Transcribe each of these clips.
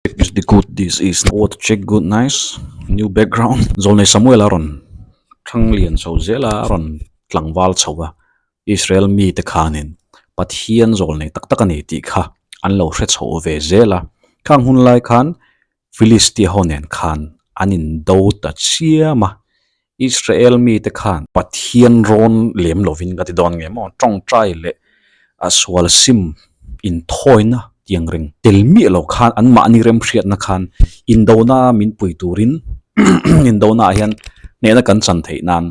Is the good this is what check good nice new background zawlnei Samuel a rawn thlang lian chho zel a a rawn tlangval chho a Israel mite khanin Pathian zawlnei tak tak a ni tih kha an lo hre chho ve zel a khang hun lai khan Philistia ho nen khan an in do ta chiam a Israel mite khan Pathian rawn lem lovin ka ti dawn nge maw tawngtai leh a sual sim inthawina tiang reng tel miah lo khan an mahni remhriatna khan indona min pui turin indona ah hian hnehna kan chan theih nan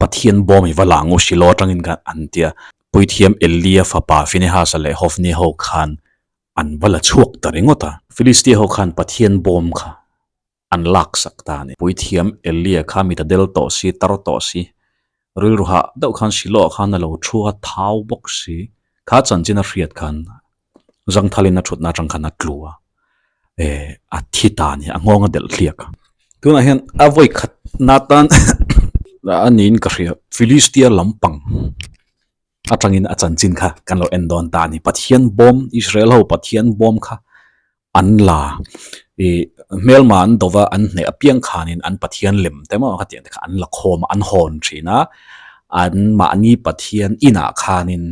Pathian bawm i va la ang u Shiloh atangin khan an tia Puithiam Elia fapa Phinehas-a leh Hofni ho khan an va la chhuak ta ringawt a. Philistia ho khan Pathian bawm kha an lak sak ta a ni. Puithiam Elia kha mit a del tawh si, tar tawh si, rilru hah deuh khan Shiloh ah khan a lo thu a, thau bawk si. Kha chanchin a hriat khan zangthalin a thutna atang khan a tlu a, eh a thi ta a ni, a nghawng a delh thliak a. Tunah hian a vawi khat na tan a niin ka hria, Philistia lampang atangin a chanchin kha kan lo en dawn ta a ni. Pathian bawm, Israel ho Pathian bawm kha an la ih hmelma an do va an hneh apiang khanin an Pathian lem te maw khatiang te kha an la khawm a an hawn thin a an mahni Pathian inah khanin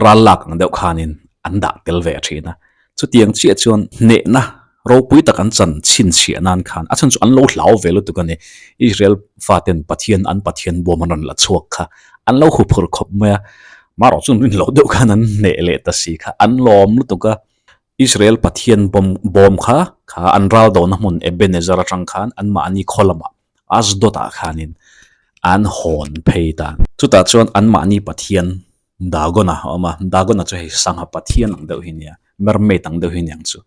ral lak ang deuh khanin an dah tel ve thin a chutiang chiah chuan hnehna ropui tak an chan chhinchhiah nan khan a chhan chu an lo hlau ve lutuk a ni Israel faten Pathian an Pathian bawm an rawn la chhuak kha an lo huphur khawp mai a marawh chu an rin loh deuh khan an hneh leh ta si kha an lawm lutuk a. Israel Pathian bawm bawm kha kha an ral dawhna hmun Ebenezer atang khan anmahni khaw lamah Ashdod-ah khanin an hawn phei ta. Chutah chuan anmahni Pathian Dagon-a a awm a, Dagon-a chu hei sangha Pathian ang deuh hi nia, mermaid ang deuh hi niang chu.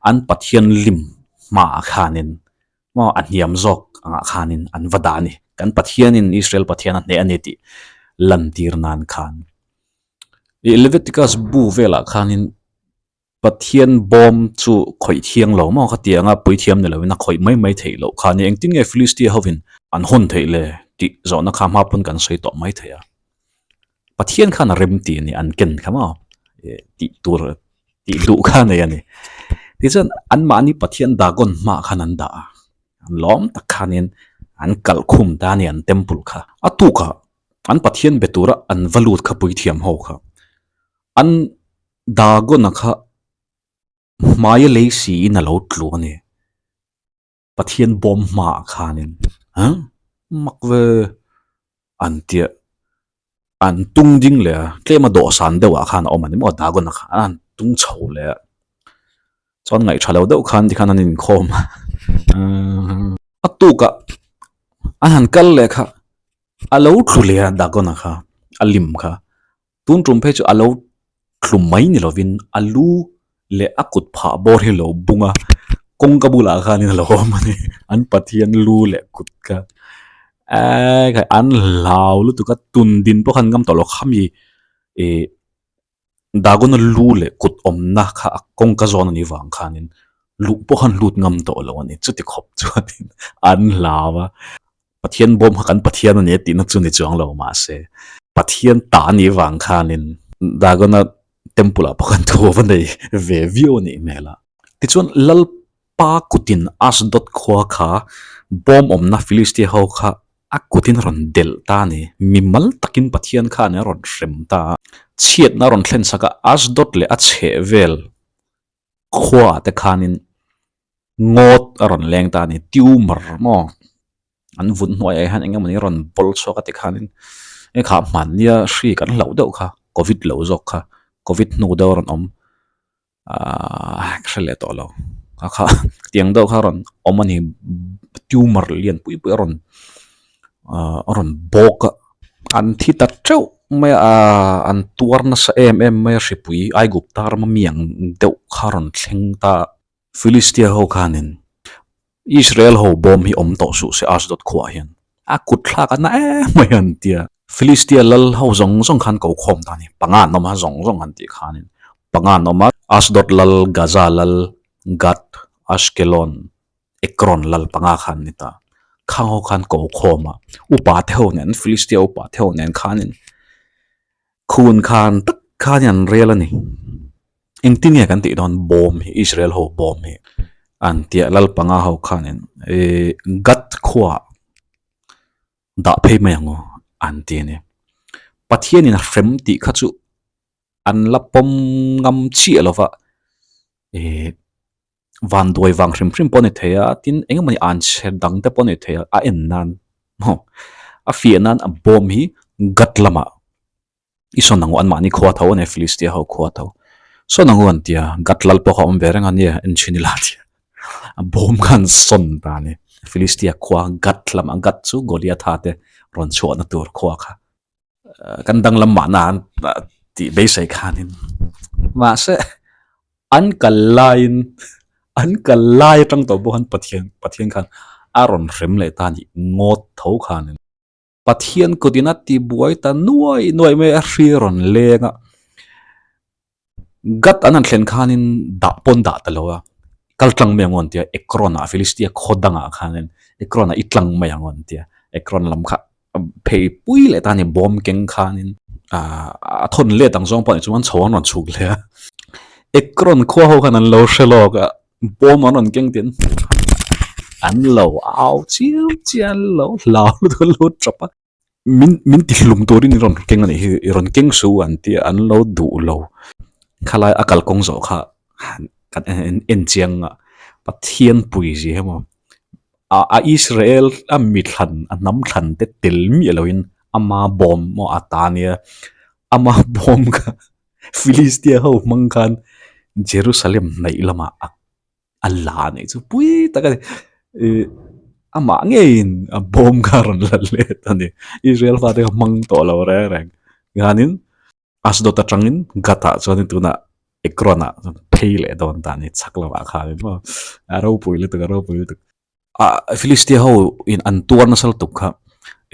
An Pathian lim hmaah khanin maw a hniam zawk angah khanin an va dah a ni. Kan Pathianin Israel Pathian a hneh a ni tih lantir nan khan. Ih Leviticus bu velah khanin Pathian bawm chu khawih thiang lo maw kha tianga puithiam ni loin a khawih mai mai theih loh kha a ni. Engtin nge Philistia hovin an hawn theih le tih zawhna kha hma pawn kan sawi tawh mai thei a. Pathian khan a rem tih a ni an ken kha maw ih tih tur tih duh kha a nei a ni. Tichuan anmahni Pathian Dagon hmaah khan an dah a, an lawm tak khanin an kalh khum ta a ni an temple kha. A tukah An Pathian be tura an va lut kha puithiam ho kha. An Dagon-a kha hmaia lei siin a lo tlu a ni. Pathian bawm hmaah khanin huh mak ve an tia an tung ding leh a, tlema dawhsan deuhah khan a awm a ni maw Dagon-a kha an tung chho leh a. Chuan ngaihṭha lo deuh khan tikhan an inkhawm a, a tukah an han kal leh kha A lo tlu leh a Dagon-a kha, a lim kha. Tun tum phei chu a lo tlu mai ni lovin a lu leh a kut phah bawr hi a lo bung a, kawngka bulah khanin a lo awm a ni. An Pathian lu leh kut kha eee khai an hlau lutuk a, tun din pawh khan ngam tawh lo khami ih Dagon-a lu leh kut awmna kha a kawngka zawn a nih vang khanin luh pawh khan lut ngam tawh lo a ni. Chuti khawp chuanin an hlau a, Pathian bawm kha kan Pathian a ni a tihna chu ni chuang lo mahse Pathian ta a nih vang khanin Dagon-a temple ah pawh khan thu a va nei ve viau a nih hmel a. Tichuan Lalpa kutin Ashdod khua kha bawm awmna Philistia ho kha A kutin a rawn delh ta a ni. Mimal takin Pathian khan a rawn hrem ta a. Chhiatna a rawn thlen sak a, Ashdod leh a chhehvel khuaah te khanin ngawt a rawn leng ta a ni. Tumor maw an vun hnuaiah hian eng emawni a rawn bawl chhuak a tikhanin e kha hmannia hri kan hlauh deuh kha covid lo zawk kha covid hnu deuh a rawn awm. Ahh ka hre leh tawh lo a kha tiang deuh kha a rawn awm a ni tumor lian pui pui a rawn ahh a rawn bawk a an thi ta teuh mai a ahh an tuar nasa em em mai a hripui Aigupta rama mi ang deuh kha a rawn thleng ta a Philistia ho khanin Israel ho bawm hi awm tawh suh se Ashdod khuaah hian a kut thlak a na em mai an tia. Philistia lal ho zawng zawng khan ko khawm ta a ni. Panga an awm a zawng zawng an tih khanin panga an awm a. Ashdod lal, Gaza lal, Gath, Ashkelon, Ekron lal panga khan an ni ta. Khang ho khan ko khawm a. Upa te ho nen Philistia upa te ho nen khanin khun khan tak khanin an rel a ni. Engtin nge kan tih dawn bawm hi Israel ho bawm hi an tia lal panga ho khanin ih Gat khuaah dah phei mai ang aw an ti a ni. Pathianin a hrem tih kha chu an la pawm ngam chiah lo va ih van duai vang hrim hrim pawh a ni thei a tin eng emawni an chhe dang te pawh a ni thei a a en nan maw a fiah nan a bawm hi Gat lamah. I sawn ang u, anmahni khua tho a nia, Filistia ho khua tho. Sawn ang u an ti a, Gat lal pawh kha a awm ve reng a nia, en chhin ila a ti a. A bawm kha an sawn ta a ni. Filistia khua Gat lamah, Gat chu Goliatha te rawn chhuahna tur khua kha. Kan danglam mahna an tih beisei khanin. Mahse, an kal laiin, an kal lai atang tawh pawh khan Pathian, Pathian khan a rawn hrem leh ta a nih ngawt tho khanin. Pathian kutin a ti buai ta nuai nuai mai a, hri rawn leng a. Gat an han thlen khanin dah pawn dah ta lo a, kal tlang mai ang aw an ti a, Ekron ah Philistia khaw dangah khanin Ekron ah i tlang mai ang aw an ti a, Ekron lam kha phei pui leh ta a ni bawm keng khanin ah a thawn let ang zawng pawh ni chuan chho an rawn chhuk leh a. Ekron khua ho khan an lo hre lawk a. Bawm an rawn keng tin an lo au chiam chiam an lo hlau lutuk an lo tap a min min ti hlum turin i rawn keng a nih hi i rawn keng suh an ti a an lo duh lo khalai a kalkawng zawh kha kan en en chiang a Pathian pui zia emaw a a Israel a mi thlan a hnam thlan te tel miah loin ama bawm maw a ta nia ama bawm kha. Filistia ho hmang khan Jerusalem hnaih lamah a a la anih chu pui tak a ni. Ih amah ngeiin a bawm kha a rawn la let a ni. Israel fate kha hmang tawh lo reng reng. Tikhanin Ashdod atangin Gath-ah chuanin tunah Ekron-ah phei leh dawn ta a ni chhak lamah khanin maw. A ropui lutuk a ropui lutuk. Ah Filistia ho in an tuar nasa lutuk kha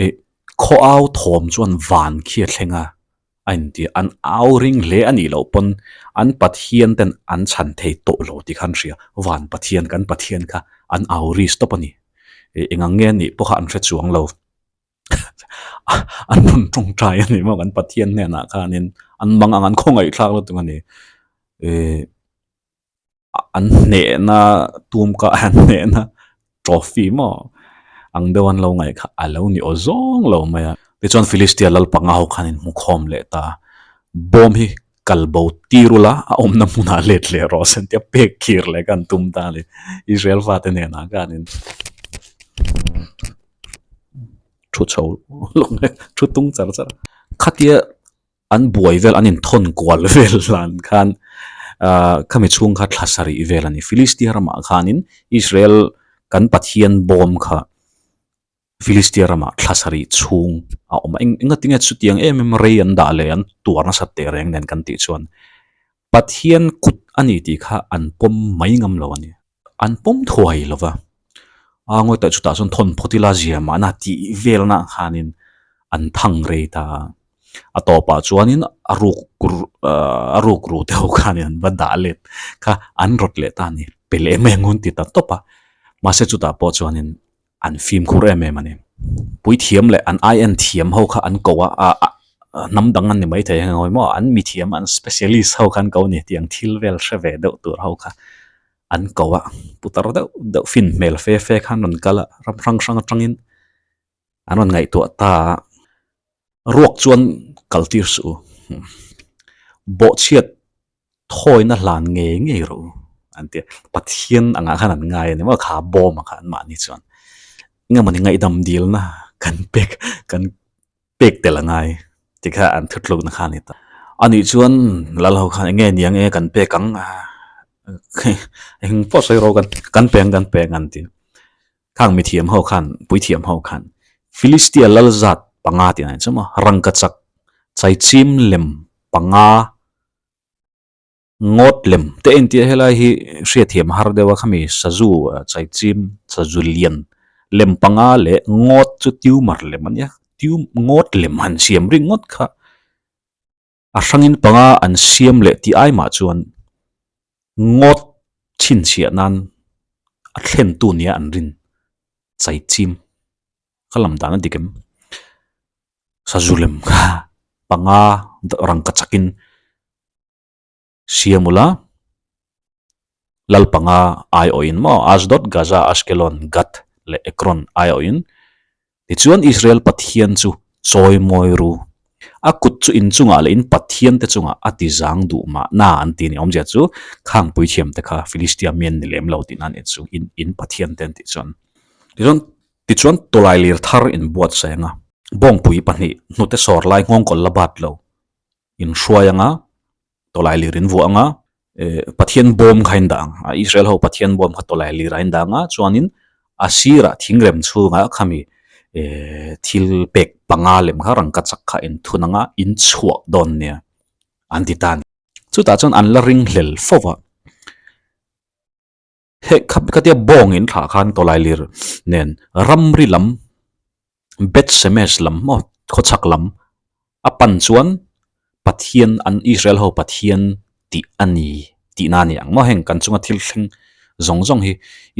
ih khaw au thawm chuan van khi a thleng a a inti a, an au ring hle a nih loh pawn an Pathian ten an chhan thei tawh lo tih kha an hria, van Pathian kan Pathian kha an au ri stop a ni, ih eng ang nge a nih pawh kha an hre chuang lo an rawn tawngtai a ni maw kan Pathian hnenah khanin an mang ang an khawngaihthlak lutuk a ni ih. an hnehna tum ka an hnehna trophy maw ang deuh an lo ngaih kha a lo ni aw zawng lo mai a. Tichuan Philistia lal panga ho khan in hmu khawm leh ta bawm hi kal bo tir ula a awmna hmunah let leh rawh se tia pek khir leh khan tum ta a ni Israel fate hnenah khanin thu chho lawk mai thu tung char char khatia An buai vel an inthawn kual vel hlan khan ah khami chhung kha thla sarih vel a ni. Philistia ramah khanin Israel kan Pathian bawm kha Philistia ramah thla sarih chhung a awm a. Eng engatinge chutiang em em rei an dah leh an tuar nasat teh reng nen kan tih chuan Pathian kut a ni tih kha an pawm mai ngam lo a ni. An pawm thuai lo va, a ngawi tah chutah chuan thawn phawt ila zia mahna tih velna khanin an thang rei ta a, a tawpah chuanin a ruk a ruk ru te ho khanin an va dah let kha an rawt leh ta a ni, pe leh em em an ti ta tawp a, mahse chutah pawh chuanin an fimkhur em em a ni. Puithiam leh an ai en thiam ho kha an ko a, ah hnam dang an ni maithei ang eng maw, an mithiam an specialist ho kha an ko a ni tiang thil vel hre ve deuh tur ho kha an ko a, putar deuh deuh fin hmel fe fe khan rawn kal a, ram hrang hrang atangin an rawn ngaihtuah ta a, ruak chuan kal tir suh u, bawhchhiat thawina hlan ngei ngei rawh u an ti a, Pathian angah khan an ngai a ni maw kha bawm ah khan anmahni chuan eng emawni ngaihdam dilna kan pek kan pek tel a ngai tikha an thutlukna kha a ni ta. Anih chuan lal ho khan eng nge niang e kan pek ang eng pawh sawi rawh kan pe ang kan pe ang an ti. Khang mithiam ho khan puithiam ho khan Philistia lal zat panga tih an chum a, rangkachak chaichim lem panga Ngawt lem te entir helai hi hriatthiam har deuh a khami sazu chaichim sazu lian lem panga leh ngawt chu tumor lem a nia ngawt lem han siam ring ngawt kha a hrangin panga an siam leh tih ai mah chuan ngawt chhinchhiah nan a thlen tu nia an rin chaichim ka lam dan a dik em sazu lem kha panga rangkachak in. Siam ula, Lal panga aiawhin maw, Ashdod, Gaza, Ashkelon, Gath leh Ekron aiawhin. Tichuan Israel Pathian chu chawimawi ru. A kut chu in chungah leh in pathiante chungah a ti zang duh mahna an ti a ni. Awmzia chu khang puithiamte kha Filistia mi an ni lem lo tihna a ni chu in in pathiante an tih chuan. Tichuan tichuan tawlai lir thar in buatsaih anga bawngpui pahnih hnute sawr lai nghawngkawl la bat lo in hruai anga tawlai lir in vuah anga eh Pathian bawm kha in dah ang a Israel ho Pathian bawm kha tawlai lir ah in dah anga chuanin a sirah thingrem chhungah khami eh thil pek panga lem kha rangka chak kha in thun anga in chhuah dawn nia an ti ta a ni chutah chuan an la ring hlel fo va. Hei kha khatia bawng in thlah khan tawlai lir nen ramri lam Beth Shemesh lam maw khawchhak lam a pan chuan Pathian an Israel ho Pathian tih a ni tihna a ni ang maw heng kan chunga thil thleng zawng zawng hi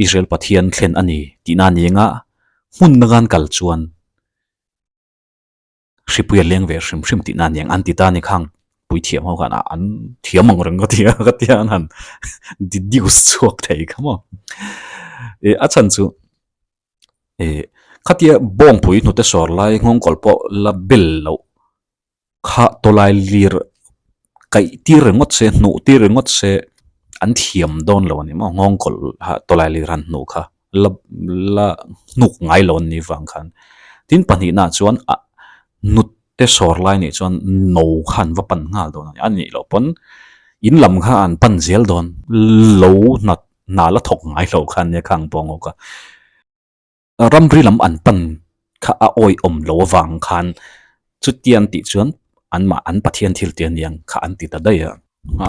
Israel Pathian thlen a ni tihna a ni anga hmun danga an kal chuan Hripui a leng ve hrim hrim tihna a ni ang an ti ta a ni khang puithiam ho khan ah an thiam ang reng ka ti a ka tia an han deduce chhuak thei kha maw ih a chhan chu ih khatia bawngpui hnute sawr lai nghawngkawl pawh la bel loh kha tawlai lir kaih tir ringawt se hnuh tir ringawt se an thiam dawn lo a ni maw nghawngkawl tawlai lir han hnuh kha. La la hnuk ngai lo an nih vang khan tin pahnihna chuan ah nut te sawr lai nih chuan no kha an va pan nghal dawn a ni a nih loh pawn in lam kha an pan zel dawn lo hna hna la thawk ngai loh kha ania khang pawh ngawk a ramri lam an pan kha a awihawm lo avang khan chutia an tih chuan anmah an Pathian thil tih aniang kha an ti ta daih a.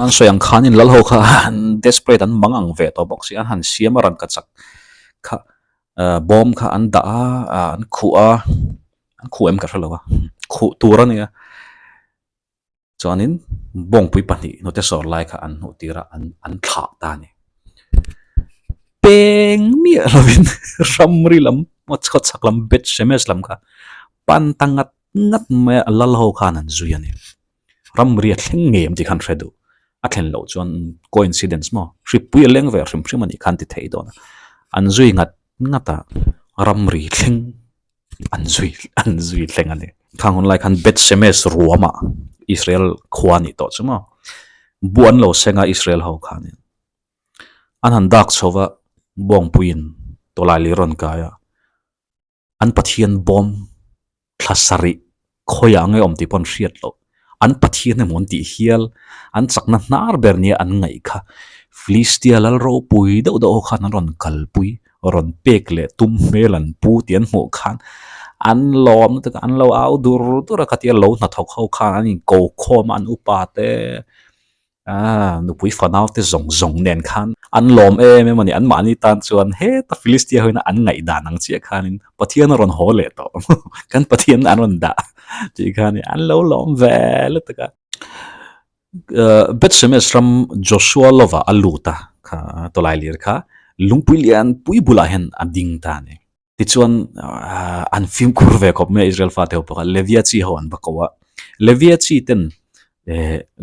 An sawi ang khanin lal ho kha an desperate an mang ang ve tawh bawk si an han siam a rangka chak kha bawm kha an dah a an khuh a an khuh em ka hre lo a khuh tur a nia chuanin bawngpui pahnih hnute sawr lai kha an hmuh tir a an an thlah ta a ni peng miah lovin ramri lam chhaw chhak lam Beth Shemesh lam kha pan ta ngat ngat mai a lal ho khan an zui a ni. Ramri a thleng ngei em tih khan hre duh. A thlen loh chuan coincidence maw? Hripui a leng ve hrim hrim a nih khan ti thei dawn a. An zui ngat ngat a, ramri thleng an zui an zui thleng a ni. Khang hun lai khan Beth Shemesh ruamah Israel khua a nih tawh chu maw? Bu an lo seng a Israel ho khanin. An han dak chho va, Bawngpuiin tawlai lei rawn kai a. An Pathian bawm thla sarih khawiah nge awm tih pawh an hriat loh. An Pathian emaw an tih hial, an chakna hnar ber nia an ngaih kha Filistia lal ropui deuh deuh ho khan an rawn kalpui, rawn pek leh tum hmel an pu tih an hmuh khan an lawm lutuk a, an lo au dur dur a khatia lo hnathawk ho khan an inko khawm a, an upa te Aaa, nupui fanau te zawng zawng nen khan an lawm em em a ni. Anmahni tan chuan heta Filistia hoina an ngaihdan ang chiah khanin Pathian a rawn haw leh tawh. Kan Pathian an rawn dah tih khan an lo lawm ve lutuk a. Beth-shemesh ram Joshua lova a lut a kha tawlai lir kha lungpui lian pui bulah hian a ding ta a ni. Tichuan an fimkhur ve khawp mai a Israel fate ho pawh kha Levia chi ho an va ko a, Levia chi ten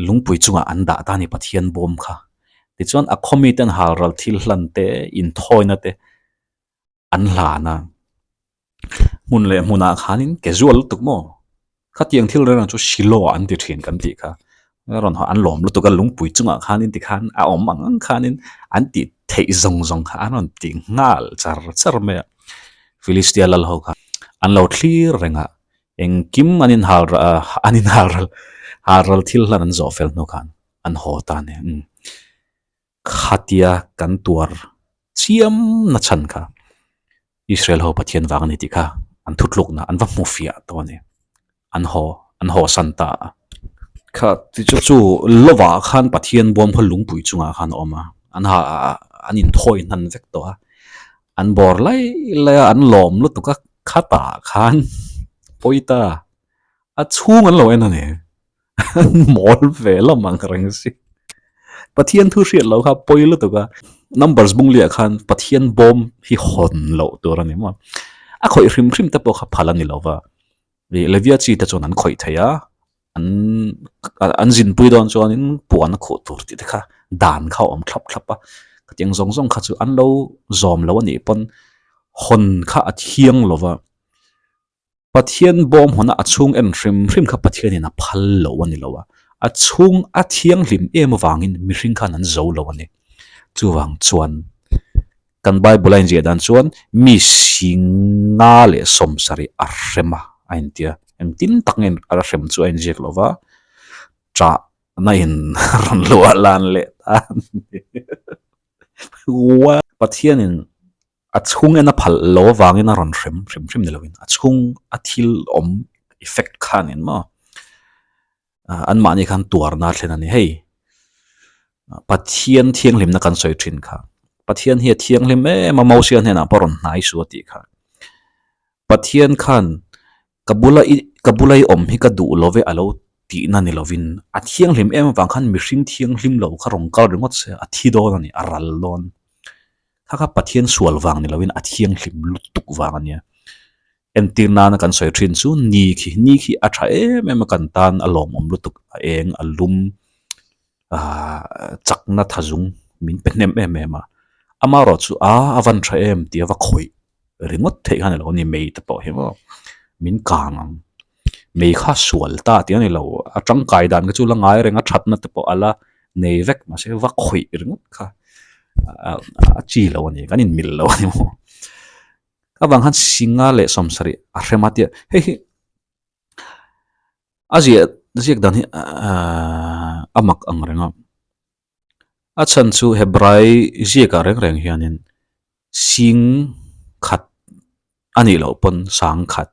lungpui chungah an dah ta a ni Pathian bawm kha. Tichuan a khaw miten halral thil hlan te inthawina te an hlan a, hmun leh hmunah khanin casual lutuk maw? Khatiang thil reng reng chu Shiloh an ti thin kan tih kha. Rawn an lawm lutuk a lungpui chungah khanin tikhan a awm ang ang khanin an tih theih zawng zawng kha an rawn ti nghal char char mai a. Philistia lal ho kha an lo thlir reng a, engkim an inhal an inhal ral hal ral thil hlan an zawh fel hnu khan an haw ta a ni. Khatia kan tuar chiam na chhan kha Israel ho Pathian vang a ni tih kha an thutlukna an va hmu fiah tawh a ni. An haw an haw san ta a. Kha ti chu chu lovah khan Pathian bawm kha lungpui chungah khan a awm a, an ha an inthawi hnan vek tawh a, an bawr lai lai a, an lawm lutuk a, khatah khan pawita a chhung an lo en a ni. Mawl ve lam ang reng si. Pathian thu hriat loh kha pawi lutuk a. Numbers bung liah khan Pathian bawm hi hawn loh tur a ni maw. A khawih hrim hrim te pawh kha phal a ni lo va. Levia chi te chuan an khawih thei a. An an zinpui dawn chuanin puan a khuh tur tih te kha dan kha a awm thlap thlap a, khatiang zawng zawng kha chu an lo zawm lo a nih pawn hawn kha a thiang lo va, Pathian bawm hawn a a chhung en hrim hrim kha Pathianin a phal lo a ni lo a, a chhung a thianghlim em avangin mihring khan an zo lo a ni. Chuvang chuan kan Bible a inziah dan chuan mi singa leh sawmsarih a hrem a a intia. Engtin tak nge a hrem chu a inziak lo va, ṭahna in rawn luah lan leh ta a ni. Pathianin a chhung en a phalh lo avangin a rawn hrem hrim hrim ni lovin a chhung a thil awm effect khanin maw anmahni khan tuarna a thlen a ni. Hei Pathian thianghlimna kan sawi thin kha. Pathian hi a thianghlim em a, Mosia hnenah pawh rawn hnai suh a tih kha. Pathian khan ka bula i ka bula i awm hi ka duh lo ve a lo tihna ni lovin a thianghlim em avang khan mihring thianghlim lo kha rawn kal ringawt se a thi dawn a ni, a ral dawn. Kha kha Pathian sual vang ni lovin a thianghlim lutuk vang a nia. Entir nana kan sawi thin chu ni khi, ni khi a tha em em a kan tan a lawmawm lutuk, a eng a lum ahh chakna tha zung min pe hnem em em a, amaherawh chu a a van tha em tih a va khawih ringawt theih kha a ni lo a ni mei te pawh hi maw min kang ang, mei kha sual ta tih a ni lo, a tangkai dan kha chu la ngai reng a thatna te pawh a la nei vek mahse va khawih ringawt kha a chi lo a ni kan inmil lo a ni maw. Avang khan Singa leh Sawmsarih a hrem a tia hei hi a ziah ziak dan hi a mak ang reng a, a chhan chu Hebrai ziakah reng reng hianin Sing khat a nih loh pawn sang khat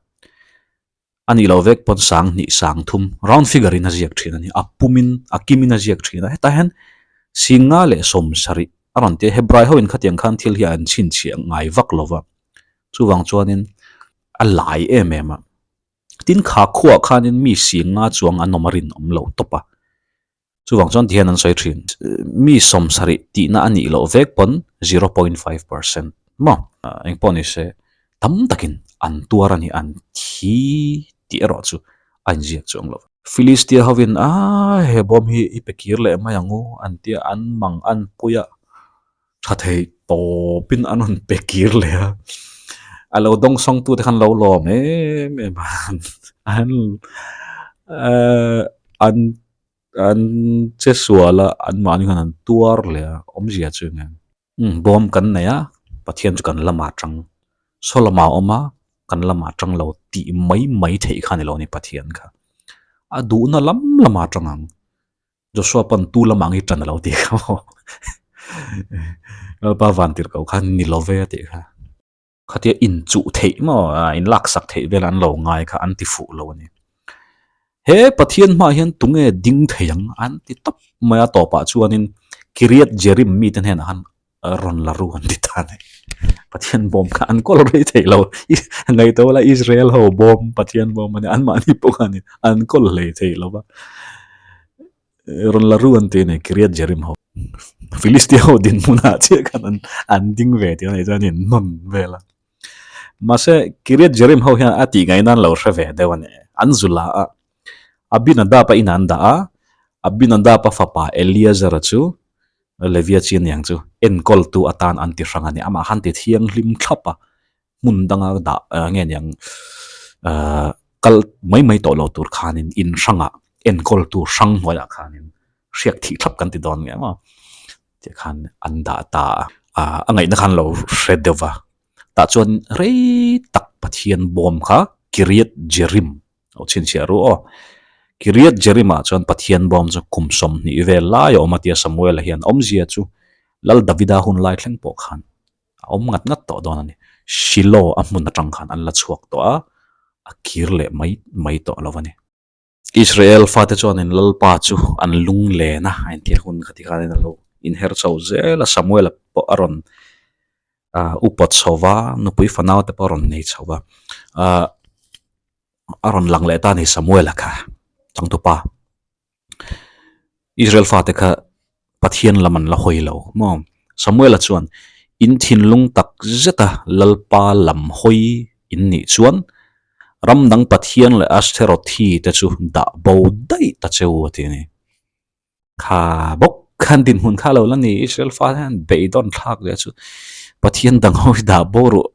A nih loh vek pawn sang hnih sang thum round figure in a ziak thin a ni. A pumin a kimin a ziak thin a. Hetah hian Singa leh 70 a rawn ti a. Hebrai ho in khatiang khan thil hi an chhinchhiah ngai vak lo va. Chuvang chuanin a lai em em a. Tin kha khuaah khanin mi Singa chuang an awm a rinawm lo tawp a. Chuvang chuan tihian an sawi thin, mi 70 tihna a nih loh vek pawn 0.5% maw? Engpawh ni se, tam takin an tuar a ni, an thi tih erawh chu a inziak chuang lo. Philistia hovin, A, he bawm hi i pe kir leh mai ang u, an tia, an mang an pui a, tha thei tawpin an rawn pe kir leh a, a lo dawngsawng tute khan lo lawm em em a, an an An che sual a, anmahni khan an tuar leh a, awmzia chu eng em? Umm bawm kan nei a, Pathian chu kan lamah tang, saw lamah a awm a, kan lamah tang lo tih mai mai theih kha a ni lo a ni Pathian kha. A duhna lam lamah tang ang, Joshua pawn tu lamah ang hi tan a lo tih kha maw Lalpa vantirhkoh kha ni lo ve a tih kha. Khatia inchuh theih maw in laksak theih vel an lo ngai kha an ti fuh lo a ni. He Pathian hmaah hian tunge ding thei ang an ti tawp mai a tawpah chuanin Kiriat Jerim mite hnenah khan rawn la ru an ti ta a ni. Pathian bawm kha an kawl rei thei lo. Ngaihtuah ula Israel ho bawm Pathian bawm a ni anmahni pawh khanin an kawl hlei thei lo va. Rawn la ru an ti a ni, Kiriat Jerim ho. Philistia ho dinhmunah chiah khan an an ding ve tih a nih chuan in hnawn vel a. Mahse, Kiriat Jerim ho hian a tih ngaih nan lo hre ve deuh a ni. An zu la a, Abinadab-a inah an dah a, Abinadab-a fapa Eleazar-a chu Levia chi aniang chu enkawltu atan an ti hrang a ni. Amah khan ti thianghlim thlap a, hmun danga dah nge niang ahh kal mai mai tawh lo tur khanin in hrangah enkawl tur hrang hnuaiah khanin hriak thih thlap kan ti dawn nge maw tih khan an dah ta a ah a ngaihna khan lo hre deuh va tah chuan rei tak Pathian bawm kha Kiriat Jerim lo chhinchhiah ru aw Kiriat Jerim ah chuan Pathian bawm chu kum 20 vel lai a awm a tia Samuel-a hian awmzia chu Lal Davida hun lai thleng pawh khan a awm ngat ngat tawh dawn a ni. Shiloh a hmun atang khan an la chhuak tawh a, a kir leh mai mai tawh lo a ni. Israel fate chuanin Lalpa chu an lunglen a, a intir hun kha tikhanin a lo inher chho zel a, Samuela pawh a rawn upa chho va, nupui fanau te pawh a rawn nei chho va, a rawn lang leh ta a ni Samuela kha, changtupa. Israel fate kha Pathian lam an la hawi lo maw? Samuela chuan, In thinlung tak zeta Lalpa lam hawi in nih chuan, Ram dang pathian leh Ashterothi te chu dah bo daih ta che u a ti a ni. Kha bawk khan dinhmun kha lo la ni, Israel fate hian beidawn thlak leh chu Pathian dang ho hi dah bo rawh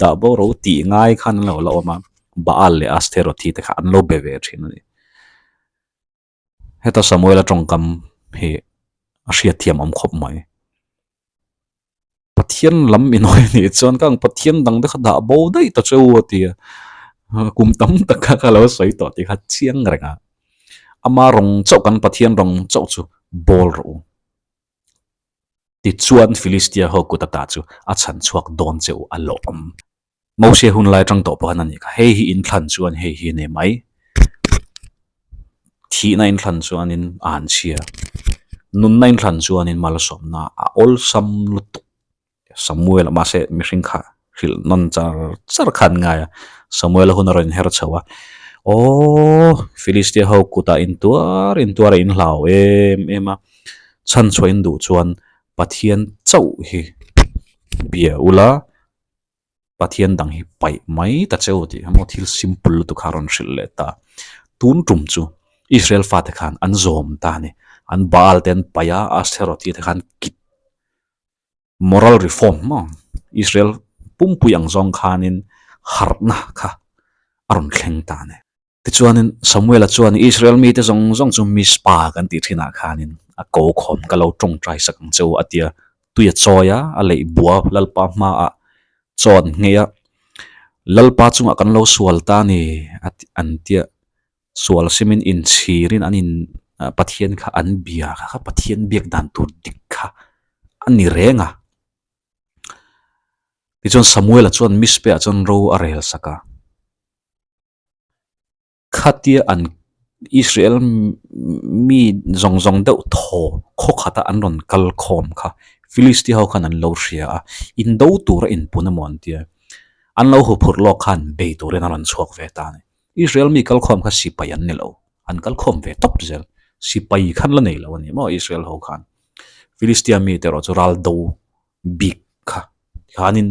dah bo rawh u tih ngai khan an lo la awm a, Baal leh Ashterothi te kha an lo be ve thin a ni. Heta Samuela tawngkam hi a hriatthiam awm khawp mai. Pathian lam inawih a nih chuan ka ang Pathian dang te kha dah bo daih ta che u a ti a, kum tam tak kha ka lo sawi tawh tih kha chiang reng a. Ama rawng chauh kan Pathian rawng chauh chu bawl rawh u. Tichuan Filistia ho kut ata chu a chhan chhuak dawn che u a lawm. Mose hun lai atang tawh pawh khan a nih kha, hei hi inthlan chuan hei hi a ni mai. Thihna inthlan chuanin a han chhia, nunna inthlan chuanin malsawmna a awlsam lutuk. Samuel mahse mihring kha hrilh nawn char char kha an ngai a, Samuel a hun a rawn inher chho a, Aww Philistia ho kutah intuar intuar a inhlau em em a, chhanchhuah in duh chuan Pathian chauh hi bia ula, Pathian dang hi paih mai ta che u tih kha maw thil simple lutuk kha a rawn hrilh leh ta. Tun tum chu Israel fate khan an zawm ta a ni. An Baal te an paih a, Asheroth te khan kit moral reform maw Israel pumpui ang zawng khanin harhna kha a rawn thleng ta a ni. Tichuanin Samuela chuan Israel mite zawng zawng chu Mizpa kan tih thinah khanin a ko khawm ka lo tawngtai sak ang che u a ti a, tui a chawi a, a leih bua Lalpa hmaah chaw an nghei a, Lalpa chungah kan lo sual ta a ni a ti an ti a, sual simin inchhirin an in Pathian kha an bia kha kha Pathian biak dan tur dik kha a ni reng a. Tichuan Samuela chuan Mizpe-ah chuan ro a rel sak a. Khatia an Israel mi zawng zawng deuh thaw khaw khata an rawn kal khawm kha Philistia ho khan an lo hria a, indo tura inpun emaw an tia. An lo huphurh lawk khan bei turin an rawn chhuak ve ta a ni. Israel mi kal khawm kha sipai an ni lo, an kal khawm ve tawp zel. Sipai khan la nei lo a ni maw Israel ho khan. Philistia mite erawh chu ral do bik kha khanin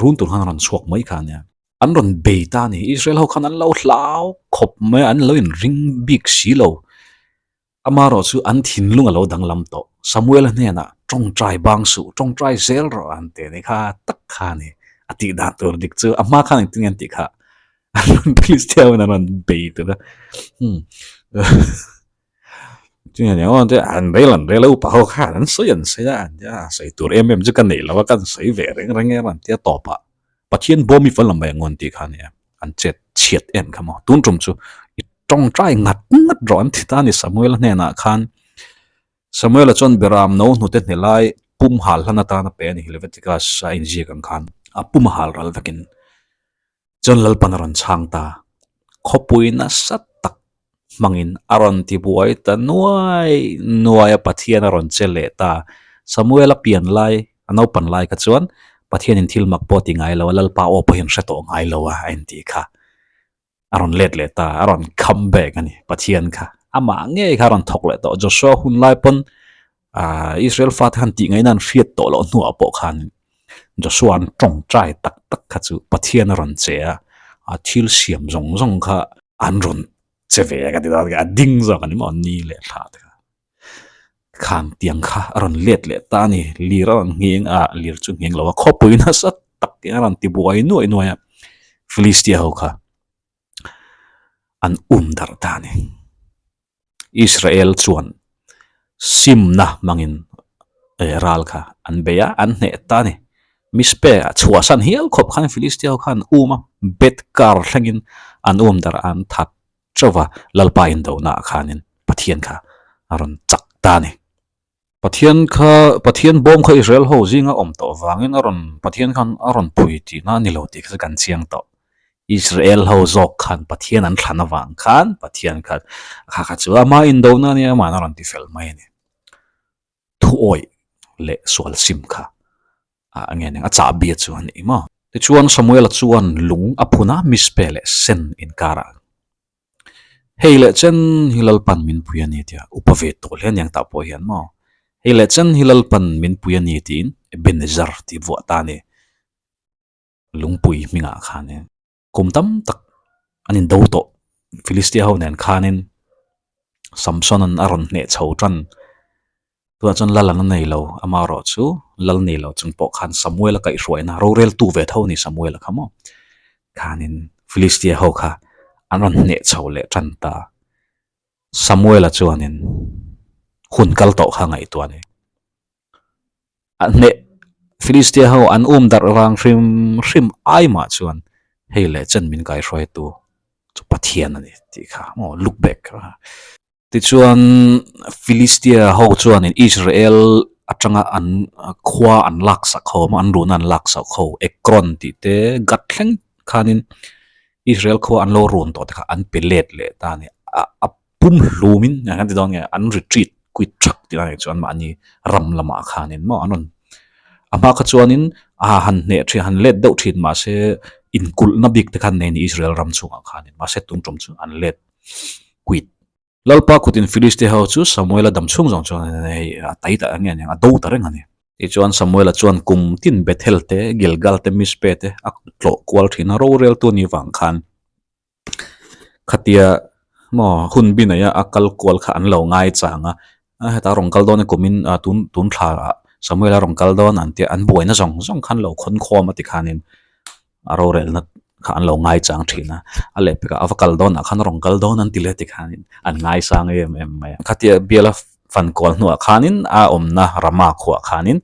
run tur khan an rawn chhuak mai kha a nia. An rawn bei ta a ni. Israel ho khan an lo hlau khawp mai a, an lo inring bik si lo. Amaherawh chu an thinlung a lo danglam tawh. Samuel-a hnenah tawngtai bang suh, tawngtai zel rawh an ti a ni kha tak kha a ni. A tih dan tur dik chu a hma khan engtin nge an tih kha an rawn Kristian in an rawn bei tur a. Umm an rel an rel a upa ho khan an sawi an sawi a an tia sawi tur em em chu ka nei lo a ka sawi ve reng reng em an tia tawp ah. Pathian bawm i fel ang mai ang an tih kha a nia, an chet chhiat em kha maw. Tun tum chu i tawngtai ngat ngat rawh an ti ta a ni Samuela hnenah khan. Samuela chuan Beram no hnute hne lai pum hal hlan atan a pe a ni Leviticus a inziak ang khan a pum a hal ral vekin. Chuan Lalpan a rawn chhang ta. Khawpui nasa tak hmangin a rawn ti buai ta nuai nuai a, Pathian a rawn che leh ta. Samuel a pian lai, a naupan lai kha chuan Pathianin thil mak pawh ti ngai lo a, Lalpa aw pawhin hre tawh ngai lo a, a intih kha. A rawn let leh ta, a rawn come back a ni, Pathian kha. Amah ngei kha a rawn thawk leh tawh. Joshua hun lai pawn ah Israel fate khan tih ngaihna an hriat tawh loh hnuah pawh khan Joshua an tawngtai tak tak kha chu Pathian a rawn che a, a thil siam zawng zawng kha an rawn che ve a ka ti dawn a ding zawk a ni maw ni leh thla te kha khan tiang kha a rawn let leh ta a ni lir a rawn ngheng a lir chu ngheng lo a khawpui nasa tak in a rawn ti buai nuai nuai a Philistia ho kha an um darh ta a ni. Israel chuan simna hmangin ral kha an bei a, an hneh ta a ni. Mizpe a chhuahsan hial khawp khan Philistia ho khan an um a, Beth Kar thlengin an um darh a, an that teuh va, Lalpa indohnaah khanin Pathian kha a rawn chak ta a ni. Pathian kha, Pathian bawm kha Israel ho zinga awm tawh vangin a rawn, Pathian khan a rawn phui tihna a ni lo tih kha chu kan chiang tawh. Israel ho zawk khan Pathian an thlan avang khan Pathian kha kha kha chu ama indona a nia, ama'n a rawn ti fel mai a ni. Thuawih leh sual sim kha a nge ning a chahbi chu a ni maw. Tichuan Samuela chuan lung a phun a, Mizpe leh Sen inkarah Hei leh chen hi Lalpan min pui a ni tia upa ve tawh hle aniang tah pawh hian maw. Hei leh chen hi Lalpan min pui a ni tiin Ebenezer tih vuah ta a ni. Lungpui hmingah khan e. Kum tam tak an indo tawh Philistia ho nen khanin Samson-a'n a rawn hneh chho tan. Tunah chuan lal an la nei lo, amaherawh chu lal nei lo chung pawh khan Samuel-a kaihhruaina roreltu ve tho a ni Samuel-a kha maw khanin Philistia ho kha an rawn hneh chho leh tan ta. Samuel-a chuanin hun kal tawh kha ngaihtuah a ni. A hneh Philistia ho an um darh vang hrim hrim ai mah chuan hei leh chen min kaihruaitu chu Pathian a ni tih kha maw look back kha. Tichuan Philistia ho chuanin Israel atanga an khua an lak sak ho an runa an lak sak ho Ekron tih te Gath thleng khanin Israel khua an lo run tawh te kha an pe let leh ta a ni. A pum hlumin kan ti dawn nge an retreat quit thak tih lai chuan mahni ram lamah khanin maw an rawn a hma kha chuanin a han hneh thin han let deuh thin mahse inkulhna bik te khan nei a ni Israel ram chhungah khanin mahse tun tum chu an let quit. Lalpa kutin Philistia ho chu Samuela dam chhung zawng chuan hei a tai ta nge aniang a do ta reng a ni. Tichuan Samuela chuan kum tin Bethel te Gilgal te Mizpeh te a tlawh kual thin a roreltu a nih vang khan Khatia maw hun bi neia a kal kual kha an lo ngai chang a, a heta rawn kal dawn e kumin ah tun tun thla ah Samuel a rawn kal dawn an tia an buaina zawng zawng kha an lo khawn khawm a tikhanin a rorelna kha an lo ngai chang thin a, a lehpekah a va kal dawn ah khan a rawn kal dawn an ti leh tikhanin an ngaisang em em mai a. Khatia biala fan kual hnuah khanin a awmna Rama khuah khanin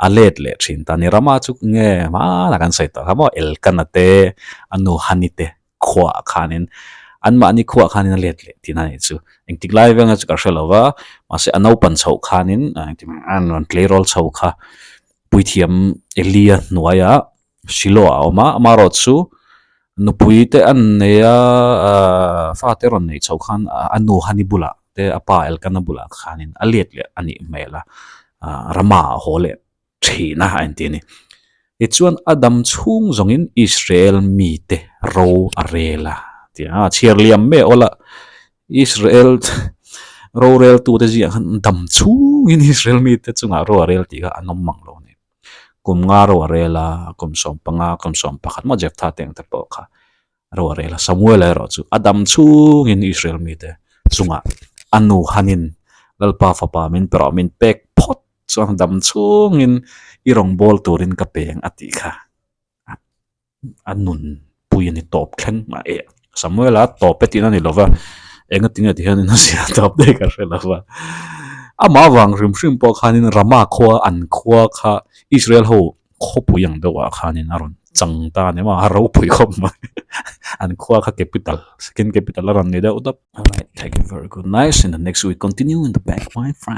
a let leh thin ta a ni. Rama chu nge hmanah kan sawi tawh kha maw Elkana te a nu Hani te khuaah khanin anmahni khuaah khanin a let leh tihna a nih chu. Engtik lai veng a chu ka hre lo va, mahse a naupan chhoh khanin an rawn tleirawl chho kha puithiam Elia hnuaiah Shiloh a awm a, amaherawh chu nupui te an nei a, ahh fate rawn neih chhoh khan a nu Hani bulah te a pa Elkana bulah khanin a let leh a nih hmel a, ahh Rama a haw leh thin a a inti a ni. Tichuan a dam chhung zawngin Israel mite ro a rel a ti a, chhiar liam mai awl a, Israel roreltute zingah khan dam chhungin Israel mite chungah ro a rel tih kha an awm mang lo a ni. Kum nga ro a rel a, kum 15, kum 11 maw Jephthah te ang te pawh kha ro a rel a, Samuel-a erawh chu a dam chhungin Israel mite chungah a nu hanin Lalpa fapa min pe rawh min pek phawt chuan dam chhungin i rawngbâwl turin ka peng a tih kha a nun pui a ni tawp thleng mah e. Samuel-a tawp e tihna a ni lo va, engatinge ti hianin a zia tawp daih ka hre lo va. Amah avang hrim hrim pawh khanin Rama khua an khua kha Israel ho khawpui ang deuhah khanin a rawn chang ta a ni maw, a ropui khawp mai. An khua kha capital, second capital a rawn ni deuh dap. Alright, thank you very good nice in the next week continue in the back my friend.